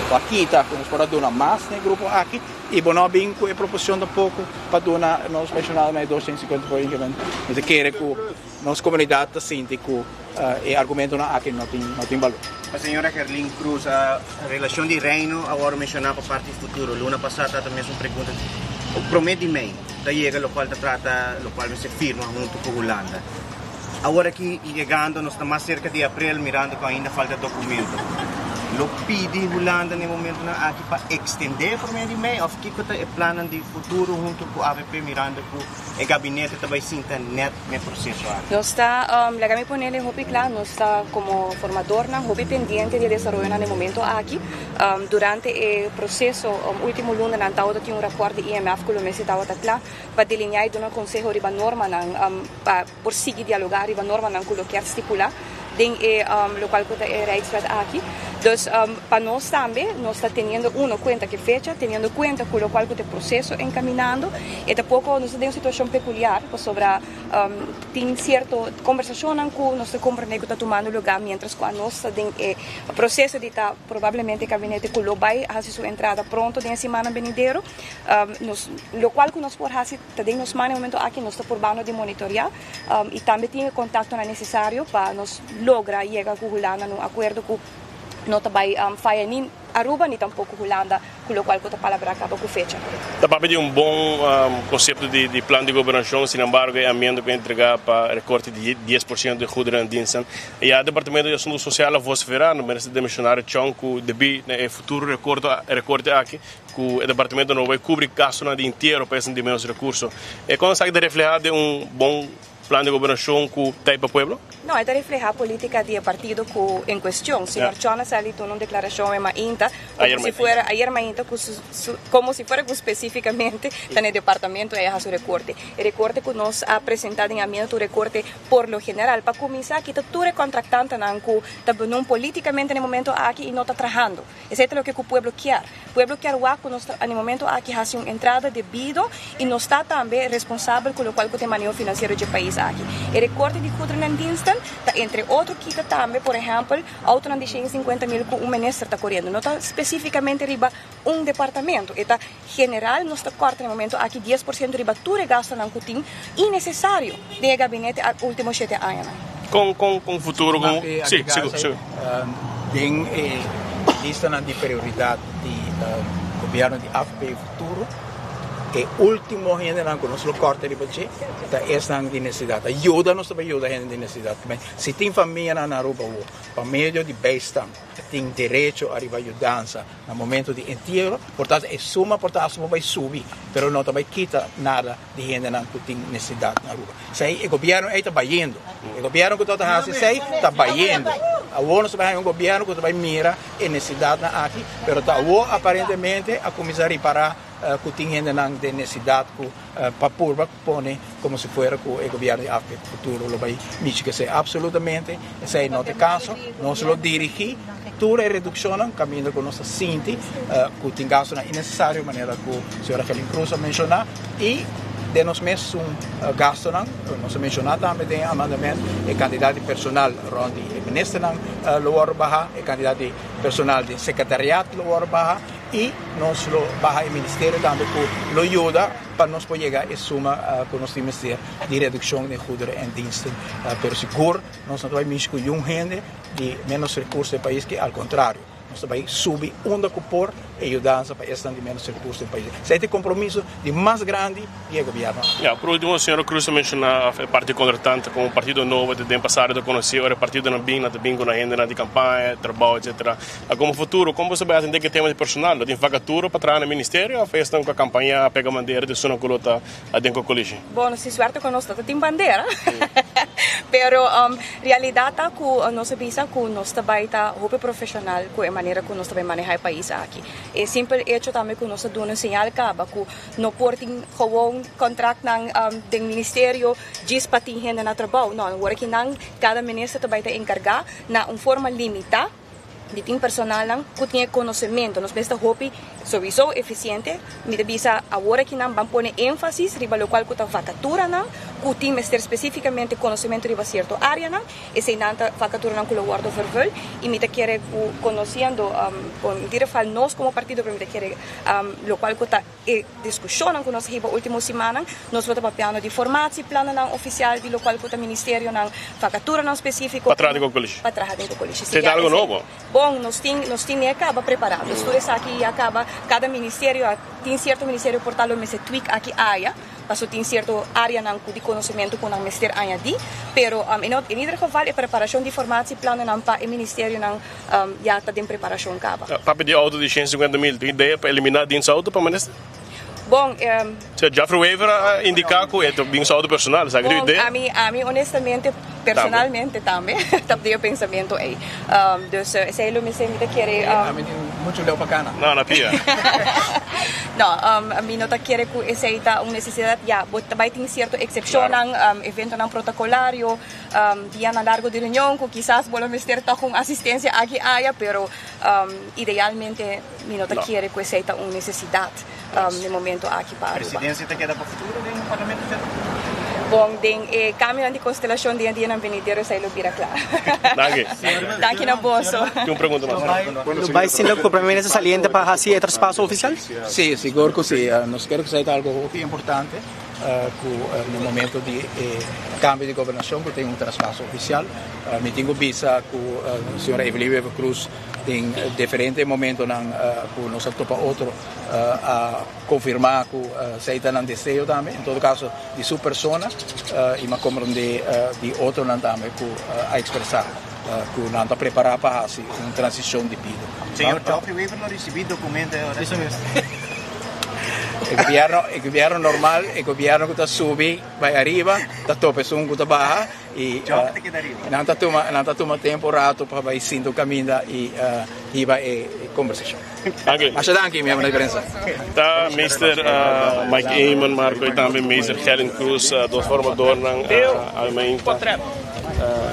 bo a kita ku nos por a duna mas na e grupo aki. I bo no a bin ku e proposishon tampoko pa duna nos pensionadonan e 250 por incremento. Mi ta kere ku nos komunidat ta sinti ku e argumentonan aki no tin no tin balor. Pa señora Gerlin Cruz, a relashon di Reino a wòrdu menshoná pa parti Futuro. Luna pasá ta ta mesun pregunta. Promé di mei ta yega lokual ta trata lokual mester firma huntu ku Hulanda. Awor aki yegando nos ta mas serka di aprel mirando ku ainda falta dokumento. Lo pidi Hulanda na e momentonan aki pa ekstendé por medio di mei òf kiko ta e plannan di futuro huntu ku avp mirando ku e gabinete ta bai sinta nèt na e proseso aki? Nos ta, laga mi ponele hopi kla, nos ta komo formadornan hopi pendiente di e desaroyonan na e momento aki. Durante e proseso ultimo lunanan tabata tin un rapòrt di IMF ku lo mester tabata kla pa delineá i duna konseho riba normanan pa por sigui dialogá riba normanan ku lo kier stipulá den e lokual ku ta e Rijkswet aki. Dus pa nos tambe, nos ta teniendo uno cuenta cu fecha, teniendo cuenta cu locual cu ta e proceso encaminando, e ta poco, nos ta den un situacion peculiar pasobra tin cierto conversacionnan cu nos ta comprende cu ta tumando lugar mientras cu anos ta den e proceso di ta probablemente e gabinete cu lo bay haci su entrada pronto den e simannan benidero. Nos, locual cu nos por haci ta den nos man e momento aki, nos ta purbando di monitorea y tambe tin e contactonan necesario pa nos logra yega cu Hulanda na un acuerdo cu no ta bay faya ni Aruba ni tampoco Hulanda cu locual cu ta palabra caba cu fecha. Ta papia di un bon concepto di plan di gobernacion, sin embargo e amiendo cu a entrega pa recorte di 10% di goederen en diensten. Ya Departamento di Asunto Social a vocifera na Minister Demissionario Chong cu debi na e futuro recorte aki cu e departamento no bay cubri gastonan di entiero pa esnan di menos recurso. E con esaki ta refleha den un bon plan di gobernacion cu ta pa pueblo? No, e ta refleha politica di e partido cu en cuestion. Señor Chong a sali duna un declaracion e mainta como si fuera ayer mainta cu su como si fuera cu specificamente ta na e departamento ey a haci un recorte. E recorte cu nos a presenta den amienda ta un recorte por lo general. Pa cuminsa kita tur e contractantenan cu ta benoem politicamente na e momento aki y no ta trahando. Esey ta loke cu pueblo kier. Pueblo kier wak cu nos ta na e momento aki haci un entrada debido y nos ta tambe responsabel cu locual cu ta e maneho financiero dje pais aki. E recorte di goederendiensten ta entre otro kita tambe por ehempel autonan di 150 mil cu un minister ta coriendo. No ta specificamente riba un departamento, e ta general. Nos ta corta na e momento aki 10% riba tur e gastonan cu tin innecesario den e gabinete ultimo shete añanan. Con con con futuro con si sigur sigur. Den e listanan di prioridad di gobierno di avp Futuro e ultimo hendenan cu nos lo corta riba dje ta esnan di necesidad. Ta yuda nos ta bay yuda hende di necesidad. Si tin famianan na Aruba awo pa medio di bijstand tin derecho ariba yudansa na momento di entiero, por tanto e suma por ta asuma bay subi, pero no ta bay kita nada di hendenan cu tin necesidad na Aruba. Esey e gobierno ey ta bayendo. E gobierno cu ta haci esey ta bayendo. Awor nos ta bay haña un gobierno cu ta bay mira e necesidadnan aki, pero ta awor aparentemente a cuminsa ripara cu tin hendenan den necesidad cu pa purba pone como si fuera cu e gobierno di avp Futuro lo bay michi cu esey. Absolutamente esey no ta e caso. Nos lo dirigi tur e reduccionnan caminda cu nos ta sinti cu tin gastonan innecesario manera cu señora Gelin Cruz a menciona y den nos mesun gastonan. Nos a menciona tambe den e amendament e cantidad di personal rond di e ministernan lo worde baha, e cantidad di personal den secretariat lo worde baha y nos lo baha e ministerio tambe cu lo yuda pa nos por yega e suma cu nos tin mester di reduccion den goederen en diensten. Pero sigur nos no ta bay mishi cu yun hende di menos recurso den pais, ke al contrario, nos ta bay subi unda cu por e yudansa pa esnan di menos recurso den pais. Esey ta e compromiso di mas grandi di e gobierno aki. Ya, por ultimo, señora Cruz a menciona e parti contratante como partido nobo ta den pasado ta conoci, ora e partidonan bin, nan ta bin cu nan hendenan di campaña, trabao, etcetera. A Como futuro, con boso bay atende cu e tema di personal? Lo tin vacatura pa traha na ministerio of esnan cu a campaña a pega bandera di esunnan cu lo ta aden cu coalition? Bon, si suerte cu nos no ta tin bandera, pero realidad ta cu nos a bisa cu nos ta bay ta hopi profesional cu e manera cu nos ta bay maneha e pais aki. E simpel hecho tambe cu nos ta duna un señal caba cu no por tin gewoon contractnan den ministerio djis pa tin hende na trabao. No, awor aki nan cada minister ta bay ta encarga na un forma limita. Di tin personalnan ku tin e konosementu. Nos mester hopi souiso efisiente. Mi ta bisa awor aki nan ban pone énfasis riba lokual ku ta vakaturanan ku tin mester spesífikamente konosementu riba sierto áreanan. Eseinan ta vakaturanan ku lo wòrdu vervul i mi ta kere ku konosiendo kon in ieder geval nos komo partido pero mi ta kere lokual ku ta E diskushonnan ku nos a hiba último simannan, nos lo ta papiando di formatieplannennan ofisial di lokual ku ta ministerionan, vakaturanan spesífiko Pa traha den kokolishi. Pa traha den kokolishi. Si ta algo nobo? Bon, nos tin, nos tin e kaba prepará. Dus tur esaki ya kaba, kada ministerio a tin sierto ministerio por ta lo mester tweak aki aya, paso tin sierto áreanan ku di konosementu ku nan mester añadí. Pero in ieder geval e preparashon di formatieplannennan pa e ministerionan ya ta den preparashon kaba. Papia di auto di 150 mil, tin idea pa eliminá dins auto pa minister? Bon, Sea, Geoffrey Wever a indiká ku e ta bin su auto personal, esaki tin idea? Bon, ami, ami honestamente, personalmente tambe, ta di e pensamentu ei. Dus esei lo mester mi ta kere. Ami tin muchu leu pa kana. No, na pia. No, mi no ta kere ku esei ta un nesesidat. Ya, bo ta bai tin sierto eksepshonnan, eventonan protokolario, dianan largo di reunion ku kisas bo lo mester tòg un asistensia aki aya, pero idealmente mi no ta kere ku esei ta un nesesidat den e momento aki pa Aruba. Presidensia ta keda pa futuro den Parlamento Federal? Bon, den e kambionan di konstelashon den e dianan benidero esei lo bira kla. Danki. Danki na boso. Tin un pregunta mas. Lo bai sinta ku Prome Minister saliente pa hasi e traspaso ofisial? Sí, sigur ku sí. Nos kere ku esei ta algu hopi importante ku na momento di e kambio di gobernashon ku tin un traspaso ofisial. Mi tin ku bisa ku señora Evelyn Wever Croes den diferente momentonan ku nos a topa otro a konfirmá ku esei ta nan deseo tambe, en todo kaso di su persona i mi a komprondé di otronan tambe ku a ekspresá ku nan ta prepará pa hasi un transishon di bida. Señor Geoffrey Wever lo risibí dokumento e ora? E gobierno, e gobierno normal, e gobierno ku ta subi bai ariba ta topa esun ku ta baha i nan ta tuma, nan ta tuma tempo rato pa bai sinta un kaminda i hiba e kombersashon. Danki. Masha danki, miembro di prensa. Ta Meester Mike Eman, Marco y tambe Meester Gerlin Cruz, dos formadornan almainta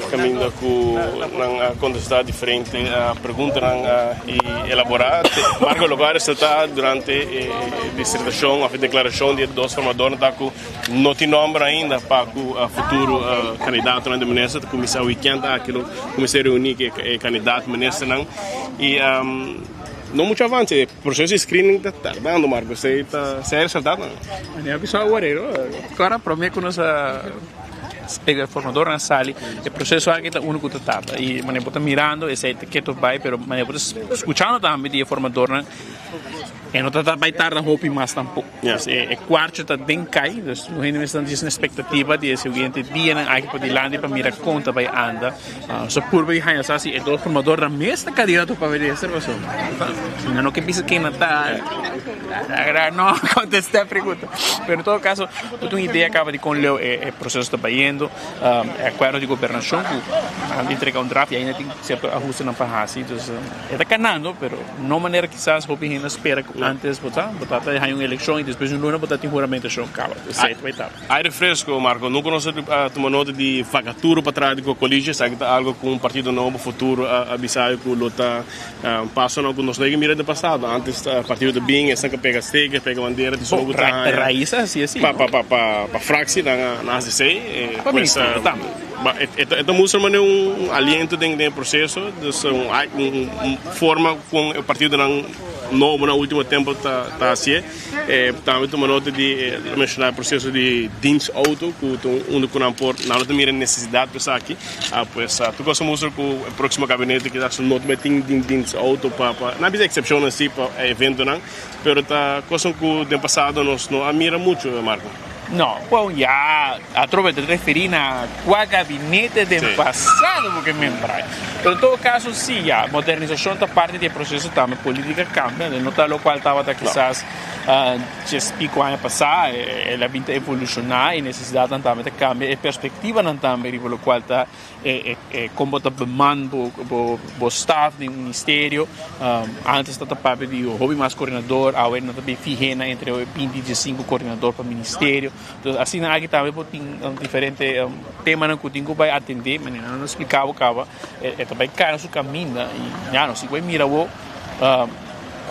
caminda cu nan a contesta diferente preguntanan y elabora. Marco loke a resalta durante e disertacion of e declaracion di e dos formadornan ta cu no tin nomber ainda pa cu futuro candidatonan di minister. Ta cuminsa weekend aki lo cuminsa reuni cu e candidato ministernan y no mucho avance. E proceso di screening ta tardando, Marco. Esey ta esey a resalta tambe. Mi a bisa awor, ora prome cu nos a e formadornan sali, e proceso aki ta uno cu ta tarda y manera bo ta mirando esey ta keto bay, pero manera bo ta scuchando tambe di e formadornan e no ta bay tarda hopi mas tampoco. Dus e kwartje ta den kai, dus tur hende mester ta djis na espektativa di e siguiente dianan aki padilanti pa mira kon ta bai anda. So purba di haña sa si e dos formadornan mes ta kandidato pa minister pasobra si nan no ke bisa ken nan ta, no kontestá e pregunta. Pero en todo kaso bo tin un idea kaba di kon leu e proseso ta bayendo. E akuerdo di gobernashon ku nan a entrega un draft i ainda tin sierto ahustenan pa hasi. Dus e ta kanando pero no manera kisas hopi hende a spera ku antes bo ta bo ta ta haña un elekshon i despues di un luna bo ta tin huramentashon kaba. Esei ta bai tarda. Aire fresco, Marco. Nunca nos a tuma nota di vacatura pa traha di cocoliche. Esaki ta algo cu un partido nobo, Futuro, a bisa cu lo ta un pasonan cu nos no a mira den pasado. Antes partido ta bin, esnan ca pega sticker, pega bandera, di sobo ta haña. Raiz a haci asi, Pa, no? pa, pa, pa, pa fractie nan a haci esey. Pa Pues, ministerio tambe. E ta mustra manera un aliento den e proceso, dus un un forma con e partidonan nobo na ultimo tempo ta ta hacié. Tambe tuma nota di e menciona e proceso di dienstauto cu ta unda cu nan por nan no ta mira necesidad pa esaki. Pues tur cos ta mustra cu e proximo gabinete kisas no ta bay tin dienstauto pa pa nan bisa excepcionnan si pa eventonan, pero ta cosnan cu den pasado nos no a mira mucho, Marco. No, bon ya atrobe ta referí na kua gabinete den pasado bo ke membra. Pero en todo kaso si ya modernisashon ta parti di e proseso tambe, politika kambia, no ta lokual tabata kisas djes piko aña pasá, el a bin ta evolushoná i nesesidatnan tambe ta kambia, e perspektivanan tambe riba lokual ta E kon bo ta beman bo staf den ministerio. Antes ta ta papia di hopi mas koordinador, awe nan ta bin fih'é na entre binti i diesinku koordinador pa ministerio. Entonces asina aki tambe bo tin diferente temanan ku tin ku bai atendé, manera nan a splika bo kaba e ta bai kara su kaminda i ya nos tin ku bai mira bo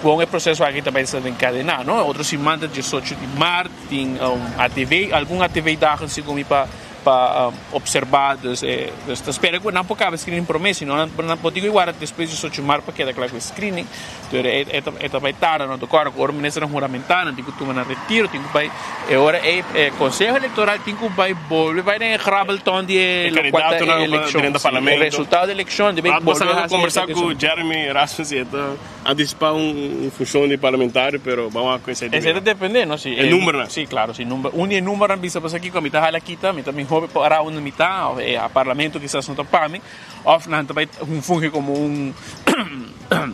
kon e proseso aki ta bai desenkadená, no. Otro siman ta diesocho di mart tin ATV, algun ATV dagen segun mi pa. Pa observa dus e dus ta spera ku nan por kaba e screening prome si no nan nan por tin ku warda despues di ocho mar pa keda kla ku e screening pero e e ta e ta bai tarda no ta kòrda ku ora ministernan huramentá nan tin ku tuma nan retiro tin ku bai e ora ei e konseho elektoral tin ku bai bolbe bai den e grabbelton di e E lokual ta kandidatonan e pa elekshon drenta si e parlamento. resultado di elekshon debe Laat bolbe pasá hasi e kombersá ku esun. Jeremy Rasmus i e ta Antisipá un funshon di parlamentario pero ban wak ku esei Esei ta depende no si e numbernan. Si klaro si number un di e numbernan bisa pasobra kiko mi ta hala kita mi ta mi hopi por ara unda mi ta of e parlamento kisas no ta pa mi of nan ta bai fungi komo un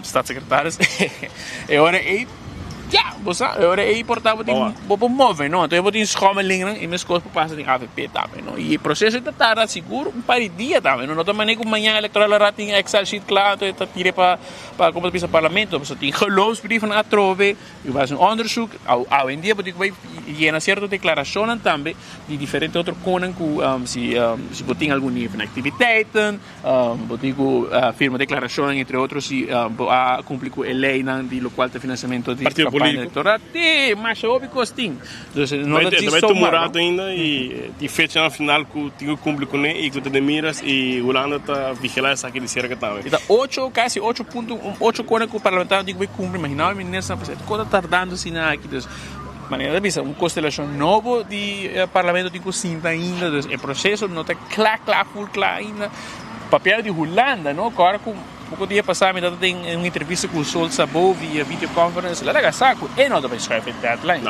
staatssecretaris e ora ei. Ya, bo sa, e ora ei por ta bo tin, bo por move, no? Entonces bo tin schommelingnan y mescos por pasa den avp tambe, no? Y e proceso ei ta tarda sigur un par di dia tambe, no? No ta manera cu mañana electoral raad tin Excel sheet cla, entonces ta tira pa, pa como ta bisa parlamento. Pasobra tin geloofsbrieven atrobe, y bo haci un onderzoek. Awendia bo tin cu bay yena cierto declaracionnan tambe di diferente otro conan cu si, si bo tin algun nevenactiviteiten. Bo tin ku firma deklarashonnan entre otro si bo a kumpli ku e leinan di lokual ta finansiamentu di kampaña elektoral. Te masha hopi kos tin. Dus no ta djis Tabata zomaar. un rato ainda i tin fechanan final ku tin ku kumpli kuné i ku ta den miras i Hulanda ta vigilá esaki di serka tambe. I ta ocho, kasi ocho punto, ocho kosnan ku parlamentarionan tin ku bai kumpli. Imaginá bo e ministernan pasobra e kos ta tardando asina aki. Dus manera ta bisa un konstelashon nobo di parlamento tin ku sinta ainda. Dus e proseso no ta Kla kla ful kla ainda. Papia di Hulanda no kòrda ku poko dia pasá mi tabata den un entrevista ku Sol Sabo via videoconference el a laga sa ku e no ta bai schuif e deadline.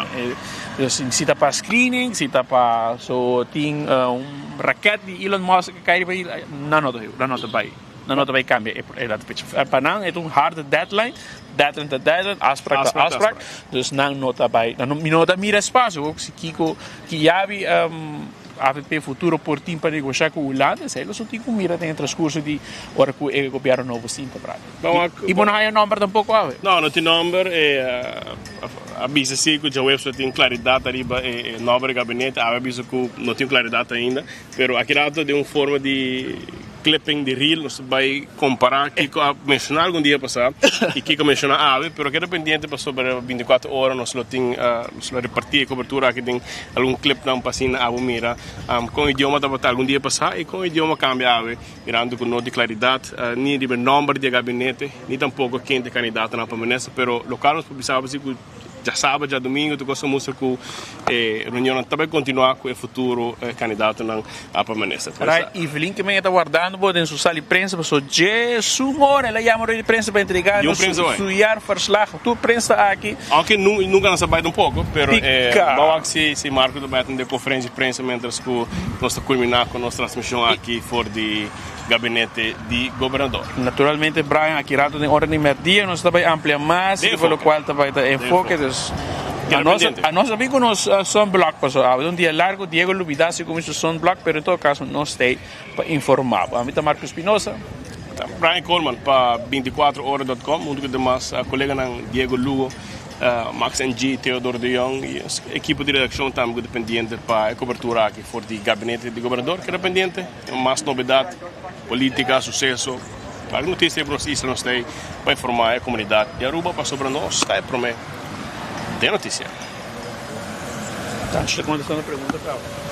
Dus si ta pa screening si ta pa so tin un raket di Elon Musk a kai riba isla nan no ta nan no ta bai nan no ta bai kambia e data fecha. Pa nan e ta un hard deadline, deadline ta deadline, afspraak ta afspraak dus nan no ta bai mi no ta mira espasio si kiko ki yabi. Avp Futuro por tin pa negoshá ku Hulanda, esei lo tin ku mira den e transkurso di ora ku e gobièrnu nobo sinta pra. I bo no haña nòmber tampoko awe? No, no tin nòmber. E a bisa si ku djaweps lo tin klaridat ariba e nòmber di gabinete. Awe a bisa ku no tin klaridat ainda. Pero aki rato den un forma di clipping di reel nos ta bai kompará kiko a menshoná algun dia pasá i kiko a menshoná awe. Pero keda pendiente pasobra bintikuater ora nos lo tin nos lo repartí e kobertura aki den Algun clipnan pa asina abo mira con idioma tabata algun dia pasa y con idioma cambia awe, mirando cu no tin claridad ni riba e nomber di e gabinete ni tampoco ken ta e candidatonan pa minister. Pero local nos por bisa abo si cu djasabra, djadomingo tur cos a mustra cu e reunionnan ta bay continua cu e futuro candidatonan pa minister. Right, Evelyn ke men e ta wardando bo den su sal di prensa paso dje su ora el a yama roi di prensa pa entrega nos su jaarverslag. Tur prensa ta aki. Aunke nunca nos a bai tampoco, pero bo a wak si si Marco ta bai atende conferencia di prensa mientras cu nos ta culmina cu nos transmision aki for di gabinete di gobernador. Naturalmente Brian aki rato den ora di merdia nos ta bai amplia mas riba locual ta bai ta enfoke dus a nos a bin cu nos sunblock pasobra awe ta un dia largo Diego lubida si cumi su sunblock pero en todo caso nos ta ey pa informa bo. Ami ta Marco Espinosa. Brian Coleman pa 24 ora dot com hunto cu demas coleganan Diego Lugo, Max NG, Theodor de Jong y ekipo di redaccion tambe cu ta pendiente pa e cobertura aki for di gabinete di gobernador. Keda pendiente mas novedad, politica, suceso, cualkier noticia riba nos isla nos ta ey pa informa e comunidad di Aruba pasobra nos ta e prome den noticia. Tanchi ta contestando pregunta caba.